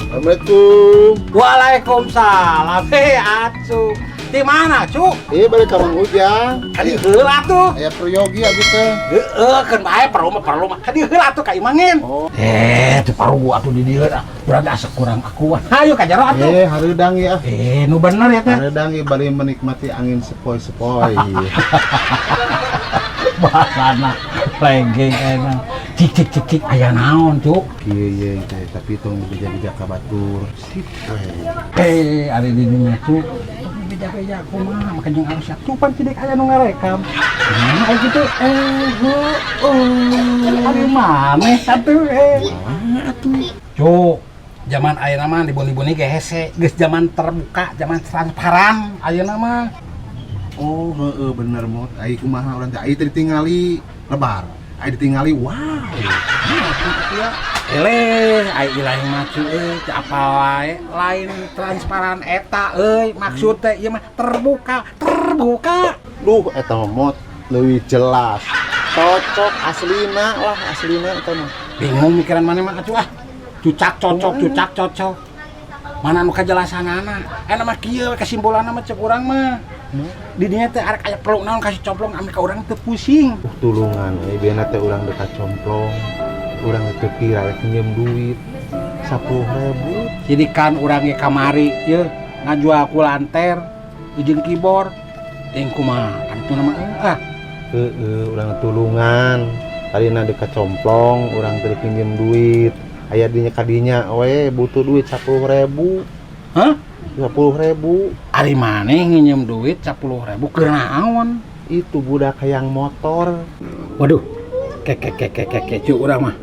Assalamualaikum. Waalaikumsalam. Hei, Acu. Di mana, Cu? Iya, balik ka Mang Ujang. Kadi heula tuh. Aya peryogi abis teh. Heeh, keun bae perlu mah, perlu mah. Kadi heula atuh ka imangin. Oh. Eh, teu paru atuh di dieu ah. Urang asa kurang akuan. Hayu ka jero atuh. Eh, hareudang ya. Eh, nu bener ya teh. Hareudang ya, bari menikmati angin sepoi-sepoi. Bahasana lengking enak. Cik cik cik cik, aya naon, Cuk? Kieu ye teh, tapi tong beja-beja ka batur. Sip we. Eh, ari di dinya, Cuk. Beja-beja kumaha make jeung alus cupan sidik aya nu ngarekam. Nah, aya kitu eh heueuh. Ari maneh atuh eh. Atuh. Cuk, zaman ayeuna mah dibuni-buni ge hese, geus zaman terbuka, zaman transparan ayeuna mah. Oh, heeh, bener mot. Ai kumaha urang teh? Ai teh ditingali lebar. Ai ditingali wow. Nah, kitu ya. Eleh, ai ilahi mah cu euy, teu apa wae, lain transparan eta euy, maksud teh ieu mah terbuka, terbuka. Duh, eta mah mot leuwih jelas. Cocok aslina lah, aslina eta mah. Bingung mikiran mana mah atuh ah. Cucak cocok, cucak cocok. Mana nu kajelasanana? Eta mah kieu kesimpulanna mah cek urang mah. Di dinya teh arek aya perlu naon kasih complong ame ka urang teu pusing. Tulungan euy, beuna teh urang dekat complong. Urang teu kira rek nginjem duit 10.000. Jadi kan urang ge kamari ye ngajual kulanter jeung keyboard. Ting kumaha kan itu nama ah. Heeh, urang tulungan. Tadina dekat complong, urang teh pinjem duit. Aya dinya kadinya we butuh duit 10.000. Hah? 10.000. Ari maneh nginjem duit 10.000 keur naon? Itu budak hayang motor. Waduh, keke keke keke cu, urang mah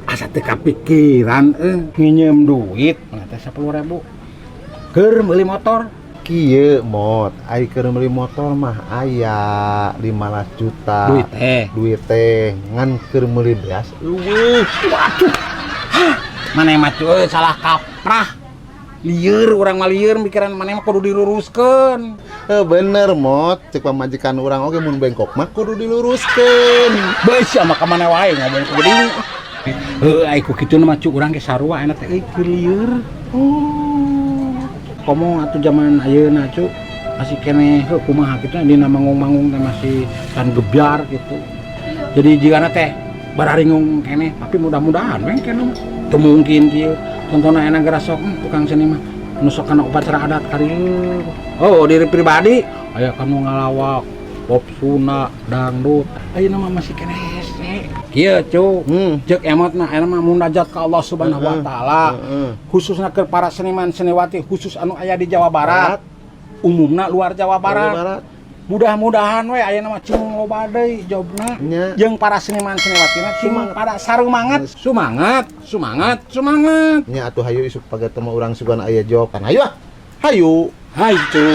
asa teu kapikiran euy nginjem duit mana teh 10.000 keur meuli motor. Kieu mot, ai keur meuli motor mah aya 15 juta. Duit teh. Duit teh ngan keur meuli beas euweuh. Waduh. Hah, maneh mah cu euy salah kaprah. Lieur urang mah, lieur mikiran maneh mah, kudu diluruskeun. Eh, bener mot, cek pamajikan urang oge mun bengkok mah kudu diluruskeun. Beus sama ka mana wae ngomong ku geuning. Heuh, ai ku kitu mah cu, urang ge sarua ayeuna teh euy keur lieur. Oh. Komo atuh zaman ayeuna cu masih keneh heuh kumaha kitu dina manggung-manggung teh masih can gebyar gitu. Jadi jigana teh bararingung keneh, tapi mudah-mudahan we keneh mah. Teu mungkin kieu. Contohna enak geura sok tukang seni mah nu sok kana upacara adat karieu. Oh, diri pribadi aya kanu ngalawak pop Sunda, dangdut. Ayeuna mah masih keneh hese. Kieu cu, ceuk emot mah ayeuna mah munajat ka Allah Subhanahu wa taala. Khususna ke para seniman seniwati khusus anu aya di Jawa Barat, umumna luar Jawa Barat. Barat. Mudah-mudahan we ayeuna mah cing loba deui jobna. Nya. Jeung para seniman seniwatina cing Sumangat. Pada sarumangat, sumangat, sumangat, sumangat. Nya atuh hayu, isuk pagi teh mah urang sugan aya job kan. Hayu ah. Hayu. Hai cu.